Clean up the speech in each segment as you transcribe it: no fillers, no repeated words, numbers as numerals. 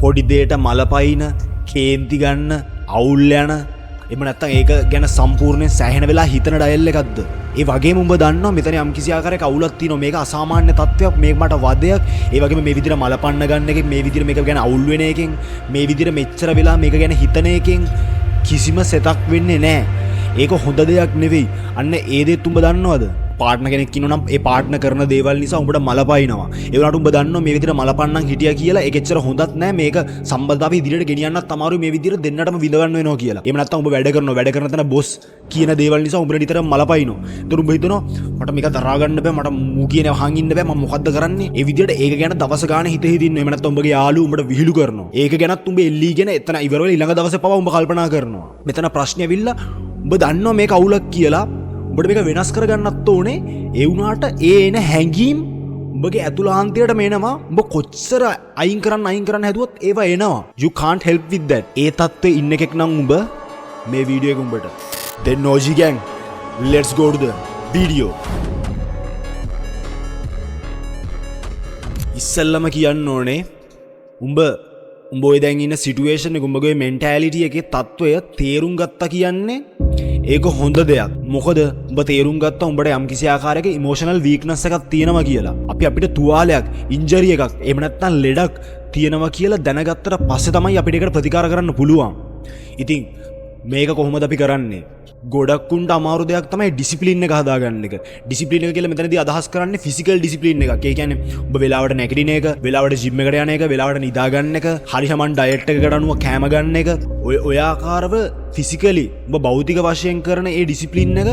පොඩි දෙයට මලපයින්, කේන්ති ගන්න, අවුල් යන, එහෙම නැත්නම් ඒක ගැන සම්පූර්ණයෙන් සෑහෙන වෙලා හිතන ඩයල් එකක්ද? ඒ වගේම උඹ දන්නවා මෙතන යම් කිසි ආකාරයක අවුලක් තියෙනවා. මේක අසාමාන්‍ය තත්ත්වයක්, මේක මට වදයක්. ඒ වගේම මේ විදිහට මලපන්න ගන්න එකෙන්, මේ විදිහට මේක ගැන අවුල් වෙන එකෙන්, මේ විදිහට මෙච්චර වෙලා මේක ගැන හිතන එකෙන් කිසිම සෙතක් වෙන්නේ නැහැ. ඒක හොඳ දෙයක් නෙවෙයි. අන්න ඒ දේත් උඹ දන්නවද? පාර්ට්නර් කෙනෙක් ඉන්නවා නම් ඒ පාර්ට්නර් කරන දේවල් නිසා උඹට මලපයින්නවා. ඒ වුණාට උඹ දන්නවා මේ විදිහට මලපන්නන් හිටියා කියලා ඒක එච්චර හොඳත් නෑ. මේක සම්බන්ධතාවය ඉදිරියට ගෙනියන්නත් අමාරුයි, මේ විදිහට දෙන්නටම විඳවන්න වෙනවා කියලා. එහෙම නැත්නම් උඹ වැඩ කරනවා, වැඩ කරන තැන බොස් කියන දේවල් නිසා උඹට නිතරම මලපයින්නවා. ඒතර උඹ හිතනවා මට මේක දරා ගන්න බෑ, මට මූ කියන වහන් ඉන්න බෑ, මම මොකද්ද කරන්නේ? ඒ විදිහට ඒක ගැන දවස ගානේ හිත හිත ඉන්නවා. එහෙම නැත්නම් උඹගේ යාළුවෝ උඹට විහිළු කරනවා. ඒක ගැනත් උඹ එල්ලීගෙන එතන ඉවර වෙලා ඊළඟ දවසේ පවා උඹ කල්පනා කරනවා. මෙතන ප්‍රශ්නේ ඇවිල්ලා උඹ දන්නවා මේක අවුලක් කියලා. උඹට මේක වෙනස් කරගන්නත් ඕනේ. ඒ වුණාට ඒ එන හැඟීම් උඹගේ ඇතුළාන්තයටම එනවා. උඹ කොච්චර අයින් කරන්න අයින් කරන්න හැදුවත් ඒවා එනවා. You can't help with that. ඒ තත්ත්වයේ ඉන්න එකෙක් නම් උඹ මේ වීඩියෝ එක උඹට. Then OG gang, let's go to the video. ඉස්සෙල්ලම කියන්න ඕනේ උඹ උඹ ඔය දැන් ඉන්න සිටුේෂන් එක, උඹගේ මෙන්ටැලිටි එකේ තත්ත්වය තේරුම් ගත්තා කියන්නේ ඒක හොඳ දෙයක්. මොකද උඹ තේරුම් ගත්තා උඹට යම්කිසි ආකාරයක ඉමෝෂනල් වීක්නස් එකක් තියෙනවා කියලා. අපි අපිට තුවාලයක්, ඉන්ජරි එකක්, එහෙම නැත්නම් ලෙඩක් තියෙනවා කියලා දැනගත්තට පස්සේ තමයි අපිට ඒකට ප්‍රතිකාර කරන්න පුළුවන්. ඉතින් මේක කොහොමද අපි කරන්නේ? ගොඩක් උන්ට අමාරු දෙයක් තමයි ඩිසිප්ලින් එක හදාගන්න එක. ඩිසිප්ලින් එක කියලා මෙතනදී අදහස් කරන්නේ ෆිසිකල් ඩිසිප්ලින් එකක්. ඒ කියන්නේ උඹ වෙලාවට නැගිටින එක, වෙලාවට ජිම් එකට යන එක, වෙලාවට නිදා ගන්න එක, හරි සමන් ඩයට් එකකට අනුව කෑම ගන්න එක, ඔය ඔය ආකාරව ෆිසිකලි උඹ භෞතික වශයෙන් කරන ඒ ඩිසිප්ලින් එක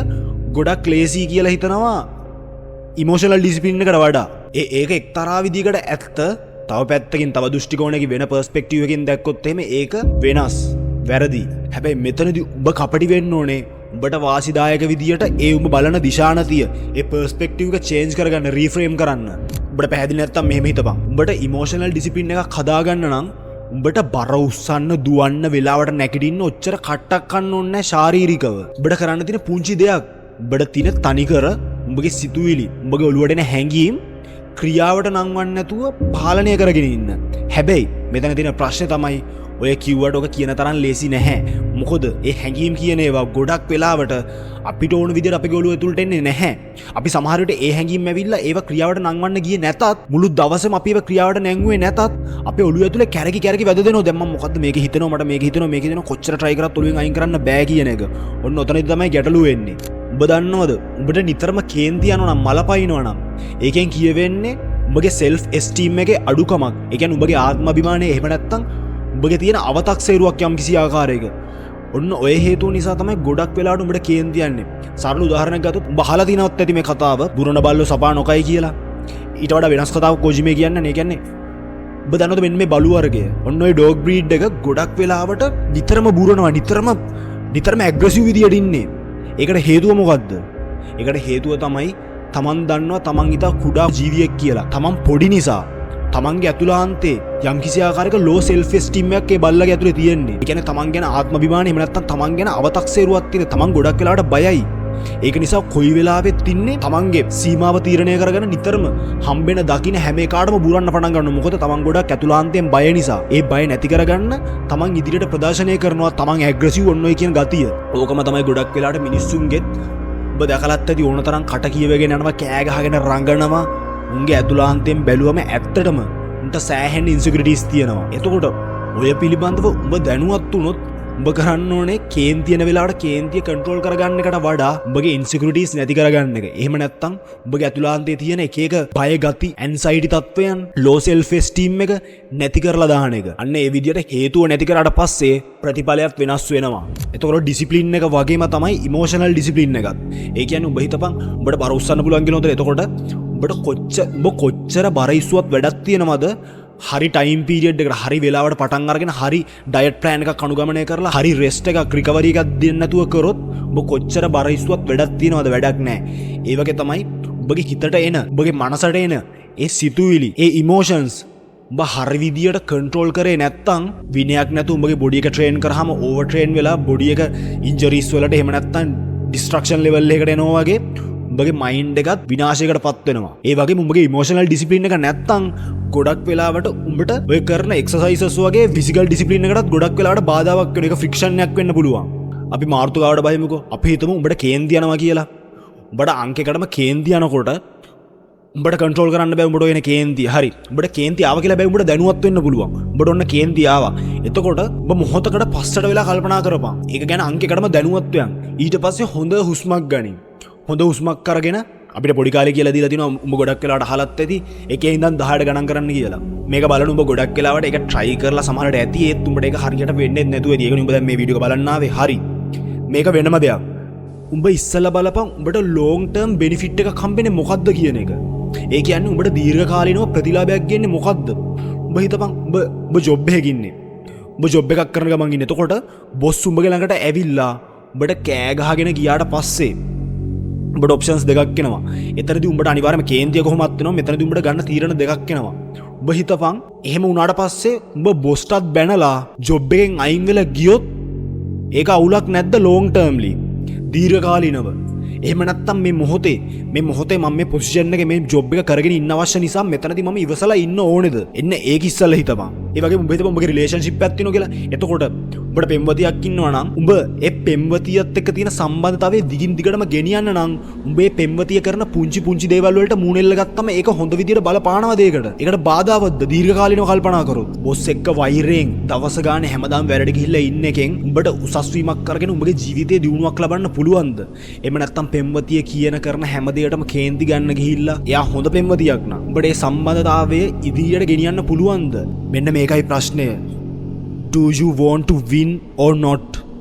ගොඩක් ලේසි කියලා හිතනවා ඉමෝෂනල් ඩිසිප්ලින් එකට වඩා. ඒක එක්තරා විදිහකට ඇත්ත. තව පැත්තකින් තව දෘෂ්ටි කෝණයකින් වෙන පර්ස්පෙක්ටිව් එකකින් දැක්කොත් එහෙම ඒක වෙනස්, වැරදි. හැබැයි මෙතනදී උඹ කපටි වෙන්න ඕනේ. උඹට වාසිදායක විදියට ඒ උඹ බලන දිශානතිය, ඒ පර්ස්පෙක්ටිව් එක චේන්ජ් කරගන්න, රීෆ්‍රේම් කරන්න. උඹට පැහැදිලි නැත්තම් මෙහෙම හිතපන්. උඹට ඉමෝෂනල් ඩිසිප්ලින් එකක් හදාගන්න නම් උඹට බර උස්සන්න, දුවන්න, වෙලාවට නැගිටින්න ඔච්චර කට්ටක් කන්න ඕනේ නැහැ ශාරීරිකව. උඹට කරන්න තියෙන පුංචි දෙයක්, උඹට තියෙන තනිකර උඹගේ සිතුවිලි, උඹගේ ඔළුවට එන හැඟීම් ක්‍රියාවට නංවන්න නැතුව පාලනය කරගෙන ඉන්න. හැබැයි මෙතන තියෙන ප්‍රශ්නේ තමයි ඔය කිව්වට ඔක කියන තරම් ලේසි නැහැ. මොකද ඒ හැඟීම් කියන ඒවා ගොඩක් වෙලාවට අපිට ඕන විදිහට අපේ ඔළුව ඇතුළට එන්නේ නැහැ. අපි සමහර විට ඒ හැඟීම් ඇවිල්ලා ඒවා ක්‍රියාවට නංවන්න ගියේ නැතත්, මුළු දවසම අපි ඒවා ක්‍රියාවට නැංගුවේ නැතත් අපේ ඔළුව ඇතුලේ කැරකි කැරකි වැද දෙනවා. දැන් මම මොකද්ද මේක හිතෙනවා, මට මේක හිතෙනවා, මේක හිතෙනවා, කොච්චර try කරත් ඔළුවෙන් අයින් කරන්න බෑ කියන එක. ඔන්න ඔතනදි තමයි ගැටලුව වෙන්නේ. උඹ දන්නවද උඹට නිතරම කේන්ති යනවා නම්, මලපයින්නවා නම්, ඒකෙන් කියවෙන්නේ උඹගේ සෙල්ෆ් එස්ටීම් එකේ අඩුකමක්. ඒ කියන්නේ උඹගේ ආත්ම අභිමානය, එහෙම නැත්තම් උඹගේ තියෙන අවතක්සේරුවක් යම් කිසි ආකාරයක. ඔන්න ඔය හේතුව නිසා තමයි ගොඩක් වෙලාවට උඹට කේන්ති යන්නේ. සරල උදාහරණයක් ගත්තොත් උඹ අහලා තියෙනවත් ඇති මේ කතාව, බුරන බල්ලෝ සපා නොකයි කියලා. ඊට වඩා වෙනස් කතාවක් කොජිමේ කියන්නේ. ඒ කියන්නේ උඹ දන්නවද මෙන්න මේ බලු වර්ගය, ඔන්න ඔය ඩොග් බ්‍රීඩ් එක ගොඩක් වෙලාවට නිතරම බුරනවා, නිතරම නිතරම ඇග්‍රෙසිව් විදියට ඉන්නේ. ඒකට හේතුව මොකද්ද? ඒකට හේතුව තමයි තමන් දන්නවා තමන් ඉතා කුඩා ජීවියෙක් කියලා. තමන් පොඩි නිසා තමන්ගේ ඇතුළාන්තේ යම් කිසි ආකාරයක ලෝ සෙල්ෆ් එස්ටීම් එකක් ඒ බල්ලගේ ඇතුලේ තියෙන්නේ. ඒ කියන්නේ තමන් ගැන ආත්ම අභිමානය, එහෙම නැත්නම් තමන් ගැන අවතක්සේරුවක් තියෙන. තමන් ගොඩක් වෙලාවට බයයි. ඒක නිසා කොයි වෙලාවෙත් ඉන්නේ තමන්ගේ සීමාව තීරණය කරගෙන නිතරම හම්බෙන දකින්න හැම එකාටම බුරන්න පටන් ගන්නවා. මොකද තමන් ගොඩක් ඇතුළාන්තයෙන් බය නිසා. ඒ බය නැති කරගන්න තමන් ඉදිරියට ප්‍රදර්ශනය කරනවා තමන් ඇග්‍රෙසිව් ඔන්න ඔය කියන ගතිය. ඕකම තමයි ගොඩක් වෙලාවට මිනිස්සුන්ගෙත් ඔබ දැකලත් ඇති ඕන තරම් කට කියවගෙන යනවා, කෑ ගහගෙන රඟනවා. උන්ගේ ඇතුළාන්තයෙන් බැලුවම ඇත්තටම උන්ට සෑහෙන ඉන්සිකියුරිටීස් තියෙනවා. එතකොට ඔය පිළිබඳව උඹ දැනුවත් වුණොත් උඹ කරන්න ඕනේ කේන්ති යන වෙලාවට කේන්තිය කන්ට්‍රෝල් කරගන්න එකට වඩා උඹගේ ඉන්සිකියුරිටීස් නැති කරගන්න එක. එහෙම නැත්නම් උඹගේ ඇතුළාන්තයේ තියෙන එක එක බය ගති, ඇන්සයිටි තත්ත්වයන්, ලෝ සෙල්ෆ් එස්ටීම් එක නැති කරලා දාන එක. අන්න ඒ විදිහට හේතුව නැති කරාට පස්සේ ප්‍රතිඵලයක් වෙනස් වෙනවා. එතකොට ඩිසිප්ලින් එක වගේම තමයි ඉමෝෂනල් ඩිසිප්ලින් එකත්. ඒ කියන්නේ උඹ හිතපන් උඹට බර උස්සන්න පුළුවන් කියලා හොඳට. එතකොට උඹ කොච්චර බර ඉස්සුවත් වැඩක් තියෙනවද? හරි ටයිම් පීරියඩ් එකට හරි වෙලාවට පටන් අරගෙන හරි ඩයට් ප්ලෑන් එකක් අනුගමනය කරලා හරි රෙස්ට් එකක් රිකවරි එකක් දෙන්න නැතුව කරොත් උඹ කොච්චර බර ඉස්සුවත් වැඩක් තියෙනවද? වැඩක් නෑ. ඒ වගේ තමයි උඹගේ හිතට එන, උඹගේ මනසට එන ඒ සිතුවිලි, ඒ ඉමෝෂන්ස් උඹ හරි විදියට කන්ට්‍රෝල් කරේ නැත්තම් විනයක් නැතුව උඹගේ බොඩි එක ට්‍රේන් කරාම ඕවර් ට්‍රේන් වෙලා බොඩි එක ඉන්ජරිස් වලට එහෙම නැත්තම් ඩිස්ට්‍රක්ෂන් ලෙවල් එකකට එනවා වගේ උඹගේ මයින්ඩ් එකත් විනාශයකට පත් වෙනවා. ඒ වගේම උඹගේ ඉමෝෂනල් ඩිසිප්ලින් එක නැත්තම් ගොඩක් වෙලාවට උඹට ඔය කරන එක්සර්සයිසස් වගේ ෆිසිකල් ඩිසිප්ලින් එකටත් ගොඩක් වෙලාවට බාධාවක් වෙන එක, ෆ්‍රික්ෂන් එකක් වෙන්න පුළුවන්. අපි මාර්තුකාවට බහිමුකෝ. අපි හිතමු උඹට කේන්ති යනවා කියලා. උඹට අංක එකටම කේන්ති යනකොට උඹට කන්ට්‍රෝල් කරන්න බෑ උඹට ඔය එන කේන්තිය. හරි. උඹට කේන්ති ආව කියලා හැබැයි උඹට දැනුවත් වෙන්න පුළුවන්. උඹට ඔන්න කේන්ති ආවා. එතකොට උඹ මොහොතකට පස්සට වෙලා කල්පනා කරපන්. ඒක ගැන අංක එකටම දැනුවත් වෙයන්. ඊට පස්සේ හොඳ හුස්මක් ගනින්. හොඳ හුස්මක් අරගෙන අපිට පොඩි කාලේ කියලා දීලා තිනවා, උඹ ගොඩක් වෙලාවට අහලත් ඇති, එකේ ඉඳන් 10ට ගණන් කරන්න කියලා. මේක බලන උඹ ගොඩක් වෙලාවට ඒක try කරලා සමහරට ඇති, ඒත් උඹට ඒක හරියට වෙන්නේ නැතුව ඇති. ඒකනේ උඹ දැන් මේ වීඩියෝ එක බලන්න ආවේ. හරි. මේක වෙනම දෙයක්. උඹ ඉස්සෙල්ලා බලපන් උඹට ලොං ටර්ම් බෙනිෆිට් එකක් හම්බෙන්නේ මොකද්ද කියන එක. ඒ කියන්නේ උඹට දීර්ඝකාලීනව ප්‍රතිලාභයක් ගන්නේ මොකද්ද? උඹ හිතපන් උඹ උඹ ජොබ් එකක ඉන්නේ. උඹ ජොබ් එකක් කරන ගමන් ඉන්නේ. එතකොට බොස් උඹගේ ළඟට ඇවිල්ලා උඹට කෑ ගහගෙන ගියාට පස්සේ උඹට ඔප්ෂන්ස් දෙකක් එනවා. එතනදී උඹට අනිවාර්යයෙන්ම කේන්තිය කොහොමත් වෙනවා. මෙතනදී උඹට ගන්න තීරණ දෙකක් එනවා. උඹ හිතපන් එහෙම වුණාට පස්සේ උඹ බොස්ටත් බැනලා ජොබ් එකෙන් අයින් වෙලා ගියොත් ඒක අවුලක් නැද්ද ලොං ටර්ම්ලි? දීර්ඝකාලීනව. එහෙම නැත්තම් මේ මොහොතේ මම මේ පොසිෂන් එකේ මේ ජොබ් එක කරගෙන ඉන්න අවශ්‍ය නිසා මෙතනදී මම ඉවසලා ඉන්න ඕනේද? එන්න ඒක ඉස්සෙල්ලා හිතපන්. ඒ වගේම උඹ හිතපන් උඹගේ රිලේෂන්ෂිප් එකක් තියෙනවා කියලා. එතකොට උඹට පෙම්වතියක් ඉන්නවා නම් උඹ ඒ පෙම්වතියත් එක්ක තියෙන සම්බන්ධතාවය දිගින් දිගටම ගෙනියන්න නම් උඹ ඒ පෙම්වතිය කරන පුංචි පුංචි දේවල් වලට මූණ එල්ල ගත්තම ඒක හොඳ විදියට බලපානවද ඒකට? ඒකට බාධාවත්ද දීර්ඝකාලීනව කල්පනා කරොත්? බොස් එක්ක වෛරයෙන් දවස ගානේ හැමදාම වැඩට ගිහිල්ලා ඉන්න එකෙන් උඹට උසස් වීමක් කරගෙන උඹගේ ජීවිතේ දියුණුවක් ලබන්න පුළුවන්ද? එහෙම නැත්නම් පෙම්වතිය කියන කරන හැම දෙයකටම කේන්ති ගන්න ගිහිල්ලා එයා හොඳ පෙම්වතියක් නම් උඹට ඒ සම්බන්ධතාවය ඉදිරියට ගෙනියන්න පුළුවන්ද? මෙන්න මේකයි ප්‍රශ්නය. Do you want to win or not?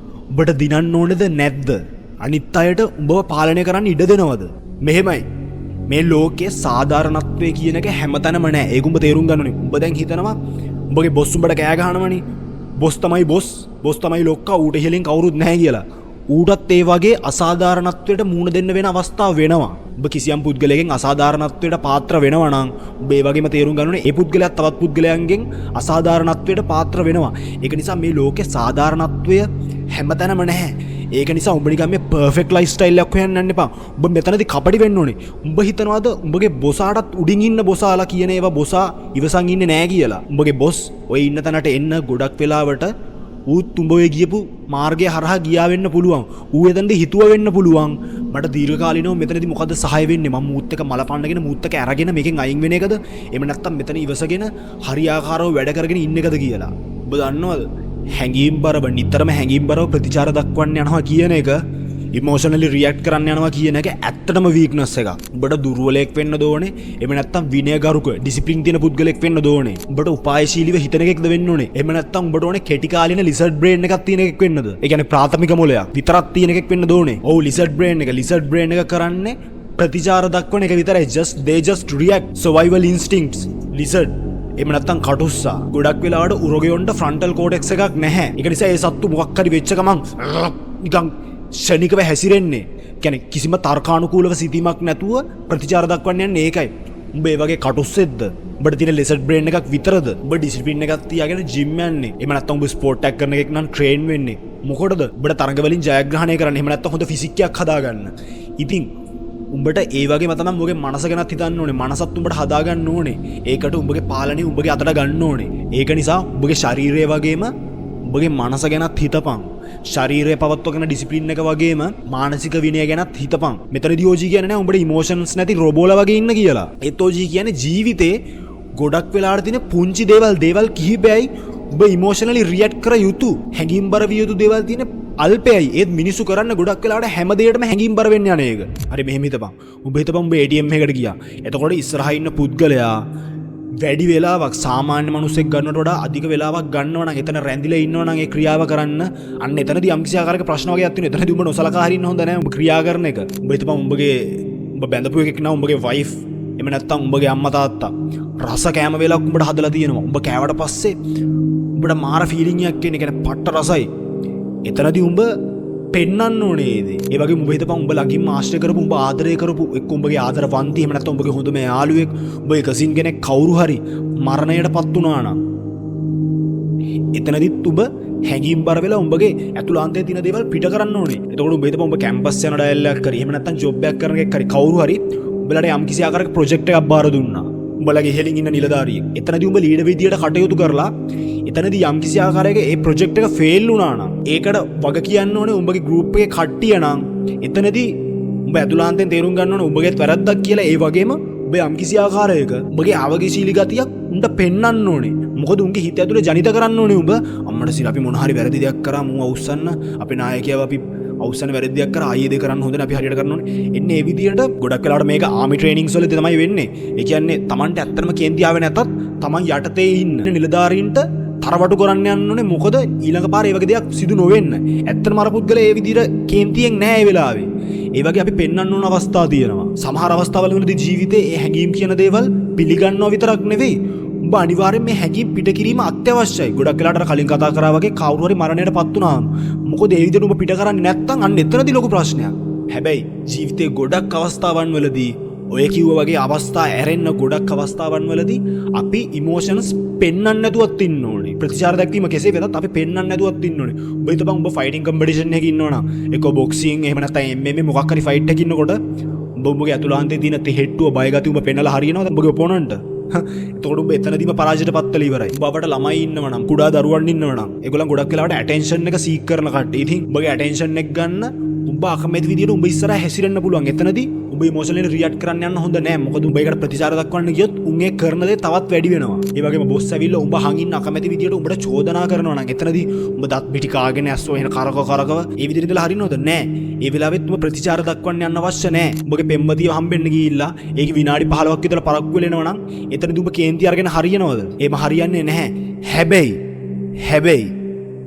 උඹට දිනන්න ඕනේද නැද්ද? අනිත් අයට උඹව පාලනය කරන්න ඉඩ දෙනවද? මෙහෙමයි. මේ ලෝකයේ සාධාරණත්වය කියන එක හැමතැනම නෑ. ඒක උඹ තේරුම් ගන්න ඕනේ. උඹ දැන් හිතනවා උඹගේ බොස් උඹට කෑ ගහනවනේ. බොස් තමයි බොස්, බොස් තමයි ලොක්කා, ඌට ඉහළින් කවුරුත් නැහැ කියලා. ඌටත් ඒ වගේ අසාධාරණත්වයට මුහුණ දෙන්න වෙන අවස්ථා වෙනවා. උඹ කිසියම් පුද්ගලයෙක්ගෙන් අසාධාරණත්වයට පාත්‍ර වෙනවා නම් උඹ ඒ වගේම තේරුම් ගන්න ඕනේ ඒ පුද්ගලයාත් තවත් පුද්ගලයන්ගෙන් අසාධාරණත්වයට පාත්‍ර වෙනවා. ඒක නිසා මේ ලෝකේ සාධාරණත්වය හැමතැනම නැහැ. ඒක නිසා උඹ නිකන් මේ පර්ෆෙක්ට් ලයිෆ් ස්ටයිල් එකක් හොයන්න යන්න එපා. උඹ මෙතනදී කපටි වෙන්න ඕනේ. උඹ හිතනවාද උඹගේ බොසාටත් උඩින් ඉන්න බොසාලා කියන ඒවා බොසා ඉවසන් ඉන්නේ නෑ කියලා? උඹගේ බොස් ඔය ඉන්න තැනට එන්න ගොඩක් වෙලාවට ඌත් උඹ ඔය ගියපු මාර්ගය හරහා ගියා වෙන්න පුළුවන්. ඌ එතනදී හිතුව වෙන්න පුළුවන් මට දීර්ඝකාලීනව මෙතනදී මොකද්ද සහාය වෙන්නේ? මම මූත් එක මල පන්නගෙන මූත් එක අරගෙන මේකෙන් අයින් වෙන එකද? එහෙම නැත්නම් මෙතන ඉවසගෙන හරියාකාරව වැඩ කරගෙන ඉන්න එකද කියලා. උඹ දන්නවද? හැඟීම්බරව නිතරම හැඟීම්බරව ප්‍රතිචාර දක්වන්න යනවා කියන එක, ඉමෝෂනලි රියැක්ට් කරන්න යනවා කියන එක ඇත්තටම වීක්නස් එකක්. උඹට දුර්වලයෙක් වෙන්න ඕනේ. එහෙම නැත්නම් විනයගරුක ඩිසිප්ලින් තියෙන පුද්ගලයෙක් වෙන්න ඕනේ. උඹට උපායශීලීව හිතන එකෙක්ද වෙන්න ඕනේ. එහෙම නැත්නම් උඹට ඕනේ කෙටි කාලින ලිසර්ඩ් බ්‍රේන් එකක් තියෙන එකෙක් වෙන්නද? ඒ කියන්නේ ප්‍රාථමික මොලයක් විතරක් තියෙන එකෙක් වෙන්න ඕනේ. ඔව්, ලිසර්ඩ් බ්‍රේන් එක. ලිසර්ඩ් බ්‍රේන් එක කරන්නේ ප්‍රතිචාර දක්වන එක විතරයි. Just they just react, survival instincts. Lizard එහෙම නැත්නම් කටුස්සා ගොඩක් වෙලාවට උරගයොන්ට ෆ්‍රන්ටල් කෝටෙක්ස් එකක් නැහැ. ඒක නිසා ඒ සත්තු මොකක් හරි වෙච්ච ගමන් නිකන් ක්ෂණිකව හැසිරෙන්නේ. කියන්නේ කිසිම තර්කානුකූලව සිතීමක් නැතුව ප්‍රතිචාර දක්වන්න යන්නේ ඒකයි. උඹ ඒ වගේ කටුස්සෙක්ද? උඹට තියෙන ලිසර්ඩ් බ්‍රේන් එකක් විතරද? උඹ ඩිසිප්ලින් එකක් තියාගෙන ජිම් යන්නේ. එහෙම නැත්නම් උඹ ස්පෝර්ට් එකක් කරන එකෙක් නම් ට්‍රේන් වෙන්නේ. මොකටද? උඹට තරඟ වලින් ජයග්‍රහණය කරන්න. එහෙම නැත්නම් හොඳ ෆිසික් එකක් හදාගන්න. ඉතින් උඹට ඒ වගේම තමයි උඹගේ මනස ගැනත් හිතන්න ඕනේ. මනසත් උඹට හදාගන්න ඕනේ. ඒකට උඹගේ පාලනය උඹගේ අතට ගන්න ඕනේ. ඒක නිසා උඹගේ ශරීරය වගේම උඹගේ මනස ගැනත් හිතපන්. ශරීරය පවත්වගෙන ඩිසිප්ලින් එක වගේම මානසික විනය ගැනත් හිතපන්. මෙතනදී ඕජී කියන්නේ නෑ උඹට ඉමෝෂන්ස් නැති රොබෝලා වගේ ඉන්න කියලා. ඒත් ඕජී කියන්නේ ජීවිතේ ගොඩක් වෙලාවට තියෙන පුංචි දේවල් කිහිපයයි උඹ ඉමෝෂනලි රියැක්ට් කර යුතු, හැඟීම්බර විය යුතු දේවල් තියෙන අල්පයයි. ඒත් මිනිස්සු කරන්න ගොඩක් වෙලාවට හැම දෙයකටම හැඟීම්බර වෙන්න යන එක. හරි, මෙහෙම හිතපන්. උඹ හිතපන් උඹ ATM එකකට ගියා. එතකොට ඉස්සරහා ඉන්න පුද්ගලයා වැඩි වෙලාවක්, සාමාන්‍ය මිනිස්සෙක් ගන්නවට වඩා අධික වෙලාවක් ගන්නවා නම්, එතන රැඳිලා ඉන්නවා නම් ඒ ක්‍රියාව කරන්න, අන්න එතනදී යම්කිසි ආකාරයක ප්‍රශ්න වගේක් තියෙනවා. එතනදී උඹ නොසලකා හරින්න හොඳ නෑ උඹ ක්‍රියා කරන එක. උඹ හිතපන් උඹගේ උඹ බැඳපු එකෙක් නම් උඹගේ වයිෆ්, එහෙම නැත්නම් උඹගේ අම්මා තාත්තා රස කෑම වේලක් උඹට හදලා තියෙනවා. උඹ කෑවට පස්සේ උඹට මාර ෆීලිං එකක් එන්නේ. කියන්නේ පට්ට රසයි. එතනදී උඹ පෙන්වන්න ඕනේ ඒ දේ. ඒ වගේම උඹ හිතපන් උඹ ළඟින්ම ආශ්‍රය කරපු, උඹ ආදරය කරපු එක්ක උඹගේ ආදරවන්ති, එහෙම නැත්නම් උඹගේ හොඳම යාළුවෙක්, උඹගේ කසින් කෙනෙක් කවුරු හරි මරණයට පත් වුණා නම් එතනදිත් උඹ හැඟීම් බර වෙලා උඹගේ ඇතුළාන්තයේ තියෙන දේවල් පිට කරන්න ඕනේ. එතකොට උඹ හිතපන්, උඹ කැම්පස් යන ඩයල් එකක් හරි, එහෙම නැත්නම් ජොබ් එකක් කරන එකක් හරි, කවුරු හරි උඹලට යම් කිසි ආකාරයක ප්‍රොජෙක්ට් එකක් බාර දුන්නා. උඹලගේ ඉහළින් ඉන්න නිලධාරියෙක්. එතනදී උඹ ලීඩර් විදියට කටයුතු කරලා එතනදී යම් කිසි ආකාරයක ඒ ප්‍රොජෙක්ට් එක ෆේල් වුණා නම්, ඒකට වග කියන්න ඕනේ උඹගේ ගෲප් එකේ කට්ටිය නම්, එතනදී උඹ ඇතුළාන්තයෙන් තේරුම් ගන්න ඕනේ උඹගේත් වැරද්දක් කියලා. ඒ වගේම උඹ යම් කිසි ආකාරයක උඹගේ අවගිශීලී ගතියක් උන්ට පෙන්වන්න ඕනේ. මොකද උන්ගේ හිත ඇතුලේ ජනිත කරන්න ඕනේ උඹ අම්මට සිර අපි මොන හරි වැරදි දෙයක් කරා, මූ අවුස්සන්න, අපේ නායකයව අපි අවුස්සන වැරදි දෙයක් කරා, ආයේ දේ කරන්න හොඳ නෑ, අපි හරියට කරන්න ඕනේ. එන්නේ ඒ විදියට ගොඩක් වෙලාවට මේක ආමි ට්‍රේනින්ග්ස් වලදී තමයි වෙන්නේ. ඒ කියන්නේ තමන්ට ඇත්තටම කේන්ති ආවේ නැතත් තමන් යටතේ ඉන්න නිලධාරීන්ට තරවටු කරන්න යන්න ඕනේ. මොකද ඊළඟ පාර ඒ වගේ දෙයක් සිදු නොවෙන්න. ඇත්තටම අර පුද්ගලයා ඒ විදියට කේන්තියෙන් නෑ ඒ වෙලාවේ. ඒ වගේ අපි පෙන්වන්න ඕන අවස්ථා තියෙනවා. සමහර අවස්ථාවල වලදී ජීවිතේ ඒ හැඟීම් කියන දේවල් පිළිගන්නව විතරක් නෙවෙයි, උඹ අනිවාර්යෙන් මේ හැඟීම් පිට කිරීම අත්‍යවශ්‍යයි. ගොඩක් වෙලාවට අර කලින් කතා කරා වගේ කවුරු හරි මරණයට පත් වුණාම, මොකද ඒ විදිහට උඹ පිට කරන්නේ නැත්තම් අන්න එතනදී ලොකු ප්‍රශ්නයක්. හැබැයි ජීවිතේ ගොඩක් අවස්ථාවන් වලදී ඔය කිව්වා වගේ අවස්ථා ඇරෙන්න ගොඩක් අවස්ථාවන් වලදී අපි ඉමෝෂන්ස් පෙන්වන්න නැතුවත් ඉන්න ඕනේ. ප්‍රතිචාර දැක්වීම කෙසේ වෙතත් අපි පෙන්වන්න නැතුවත් ඉන්න ඕනේ. උඹ හිතපන්, උඹ ෆයිටිං කම්පිටිෂන් එකක ඉන්නවනම්, එක්ක බොක්සිං එහෙම නැත්නම් MMA මොකක් හරි ෆයිට් එකක ඉන්නකොට උඹ උඹගේ ඇතුළාන්තයේ තියෙන තෙහෙට්ටුව බය ගතිය උඹ පෙන්නලා හරියනවද උඹගේ ඔපෝනන්ට්? එතකොට උඹ එතනදීම පරාජයට පත් වෙලා ඉවරයි. උඹ අපට ළමයි ඉන්නව නම්, කුඩා දරුවන් ඉන්නව නම්, ඒගොල්ලන් ගොඩක් වෙලාවට ඇටෙන්ෂන් එක සීක් කරන කට්ටිය. ඉතින් උඹගේ ඇටෙන්ෂන් එක ගන්න උඹ අකමැති විදියට උඹ ඉස්සරහා හැසිරෙන්න පුළුවන්. එතනදී උඹ ඉමෝෂනලි රියැක්ට් කරන්න යන්න හොඳ නෑ. මොකද උඹ ඒකට ප්‍රතිචාර දක්වන්න ගියොත් උන් ඒ කරන දේ තවත් වැඩි වෙනවා. ඒ වගේම බොස් ඇවිල්ලා උඹ හංගින්න අකමැති විදියට උඹට චෝදනා කරනවා නම්, එතනදී උඹ දත් මිටි කාගෙන ඇස් ඔහෙන කරකව කරකව ඒ විදියට ඉඳලා හරිනවද? නෑ. ඒ වෙලාවෙත් උඹ ප්‍රතිචාර දක්වන්න යන්න අවශ්‍ය නෑ. උඹගේ පෙම්වතියව හම්බෙන්න ගිහිල්ලා ඒක විනාඩි 15ක් විතර පරක්කු වෙලා එනවා නම්, එතනදී උඹ කේන්ති අරගෙන හරියනවද? එහෙම හරියන්නේ නැහැ. හැබැයි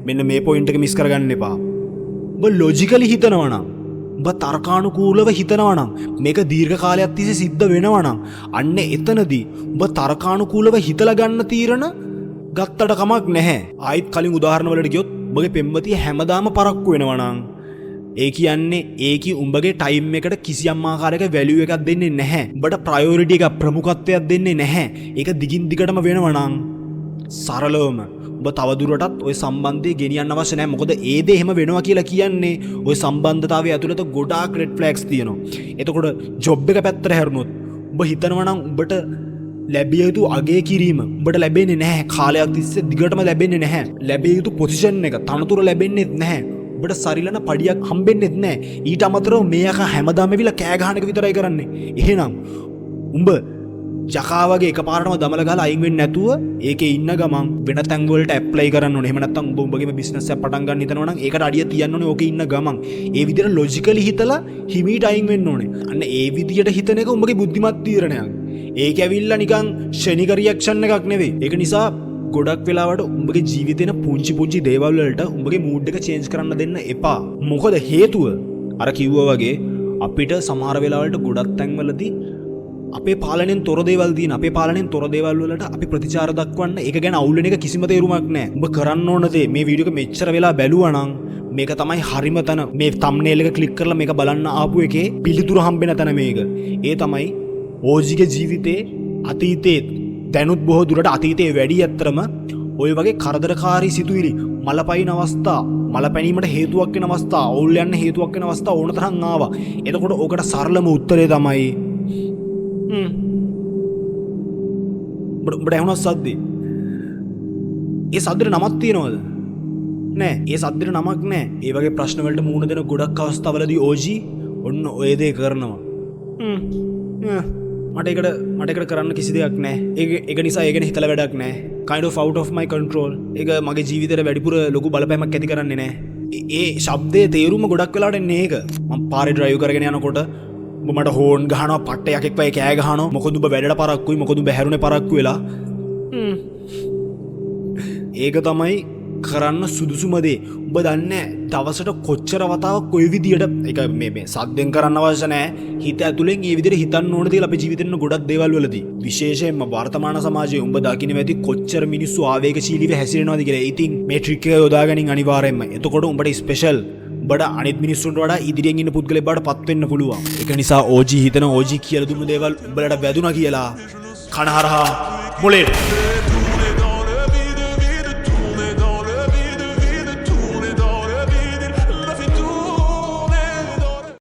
මෙන්න මේ පොයින්ට් එක මිස් කරගන්න එපා. උඹ ලොජිකලි හිතනවා නම්, උඹ තර්කානුකූලව හිතනවා නම්, මේක දීර්ඝ කාලයක් තිස්සේ සිද්ධ වෙනවා නම්, අන්න එතනදී උඹ තර්කානුකූලව හිතලා ගන්න තීරණ ගත්තට කමක් නැහැ. ආයිත් කලින් උදාහරණ වලට ගියොත්, උඹගේ පෙම්වතිය හැමදාම පරක්කු වෙනවා නම්, ඒ කියන්නේ ඒකි උඹගේ ටයිම් එකට කිසියම් ආකාරයක වැලියු එකක් දෙන්නේ නැහැ. උඹට ප්‍රයොරිටි එකක්, ප්‍රමුඛත්වයක් දෙන්නේ නැහැ. ඒක දිගින් දිගටම වෙනවා නම් සරලවම උඹ තවදුරටත් ඔය සම්බන්ධය ගෙනියන්න අවශ්‍ය නැහැ. මොකද ඒ දේ එහෙම වෙනවා කියලා කියන්නේ ඔය සම්බන්ධතාවය ඇතුළත ගොඩාක් රෙඩ් ෆ්ලැග්ස් තියෙනවා. එතකොට ජොබ් එක පැත්තට හැරුණොත්, උඹ හිතනවා නම් උඹට ලැබිය යුතු අගය කිරීම උඹට ලැබෙන්නේ නැහැ. කාලයක් තිස්සේ දිගටම ලැබෙන්නේ නැහැ. ලැබිය යුතු පොසිෂන් එක, තනතුර ලැබෙන්නේත් නැහැ. උඹට සරිලන පඩියක් හම්බෙන්නෙත් නැහැ. ඊට අමතරව මේ යකා හැමදාම ඇවිල්ලා කෑ ගහන එක විතරයි කරන්නේ. එහෙනම් උඹ යකා වගේ එකපාරටම දමල ගහලා අයින් වෙන්නේ නැතුව ඒකේ ඉන්න ගමන් වෙන තැන් වලට ඇප්ලයි කරන්න ඕනේ. එහෙම නැත්නම් උඹ උඹගේම බිස්නස් එකක් පටන් ගන්න හිතනවා නම් ඒකට අඩිය තියන්න ඕනේ ඕකේ ඉන්න ගමන්. ඒ විදිහට ලොජිකලි හිතලා හිමීට අයින් වෙන්න ඕනේ. අන්න ඒ විදිහට හිතන එක උඹගේ බුද්ධිමත් තීරණයක්. ඒක ඇවිල්ලා නිකන් ක්ෂණික රියැක්ෂන් එකක් නෙවෙයි. ඒක නිසා ගොඩක් වෙලාවට උඹගේ ජීවිතේන පුංචි පුංචි දේවල් වලට උඹගේ මූඩ් එක චේන්ජ් කරන්න දෙන්න එපා. මොකද හේතුව අර කිව්වා වගේ අපිට සමහර වෙලාවලට ගොඩක් තැන්වලදී අපේ පාලනයෙන් තොර දේවල් තියෙන, අපේ පාලනයෙන් තොර දේවල් වලට අපි ප්‍රතිචාර දක්වන්න, ඒක ගැන අවුල් වෙන එක කිසිම තේරුමක් නෑ. උඹ කරන්න ඕන දේ, මේ වීඩියෝ එක මෙච්චර වෙලා බැලුවා නම් මේක තමයි හරිම තැන. මේ තම්නේල් එක ක්ලික් කරලා මේක බලන්න ආපු එකේ පිළිතුරු හම්බෙන තැන මේක. ඒ තමයි ඕජිගේ ජීවිතේ අතීතේ දැනුත් බොහෝ දුරට අතීතයේ වැඩි ඇත්තටම ඔය වගේ කරදරකාරී සිතුවිලි, මලපයින් අවස්ථා, මල පැනීමට හේතුවක් වෙන අවස්ථා, අවුල් යන්න හේතුවක් වෙන අවස්ථා ඕන තරම් ආවා. එතකොට ඕකට සරලම උත්තරේ තමයි උඹට ඇහුණා සද්දේ. ඒ සද්දෙට නමක් තියනවද? නෑ. ඒ සද්දෙට නමක් නෑ. ඒ වගේ ප්‍රශ්න වලට මුහුණ දෙන ගොඩක් අවස්ථාවලදී ඕජි ඔන්න ඔය දේ කරනවා. මට ඒකට කරන්න කිසි දෙයක් නෑ. ඒක නිසා ඒ ගැන හිතලා වැඩක් නෑ. Kind of out of my control. ඒක මගේ ජීවිතේට වැඩිපුර ලොකු බලපෑමක් ඇති කරන්නේ නෑ. ඒ ශබ්දයේ තේරුම ගොඩක් වෙලාවට එන්නේ ඒක. මං පාරේ ඩ්‍රයිව් කරගෙන යනකොට උඹ මට හෝන් ගහනවා, පට්ට යකෙක් වගේ කෑ ගහනවා. මොකද උඹ වැඩට පරක්කුයි, මොකද උඹ හැරුණේ පරක්කු වෙලා. ඒක තමයි කරන්න සුදුසුම දේ. උඹ දන්නේ දවසට කොච්චර වතාවක් කොයි විදියට ඒක මේ මේ සද්දෙන් කරන්න අවශ්‍ය නෑ. හිත ඇතුලෙන් ඒ විදියට හිතන්න ඕන දේවල් අපේ ජීවිතේ වෙන ගොඩක් දේවල් වලදී. විශේෂයෙන්ම වර්තමාන සමාජයේ උඹ දකින්න ඇති කොච්චර මිනිස්සු ආවේගශීලීව හැසිරෙනවද කියලා. ඉතින් මේ ට්‍රික් එක යොදාගනින් අනිවාර්යෙන්ම. එතකොට උඹට ස්පෙෂල්, උඹට අනිත් මිනිස්සුන්ට වඩා ඉදිරියෙන් ඉන්න පුද්ගලෙක් බවට පත් වෙන්න පුළුවන්. ඒක නිසා ඕජි හිතන ඕජි කියලා දුන්නු දේවල් උඹලට වැදුනා කියලා කන හරහා මොලේට.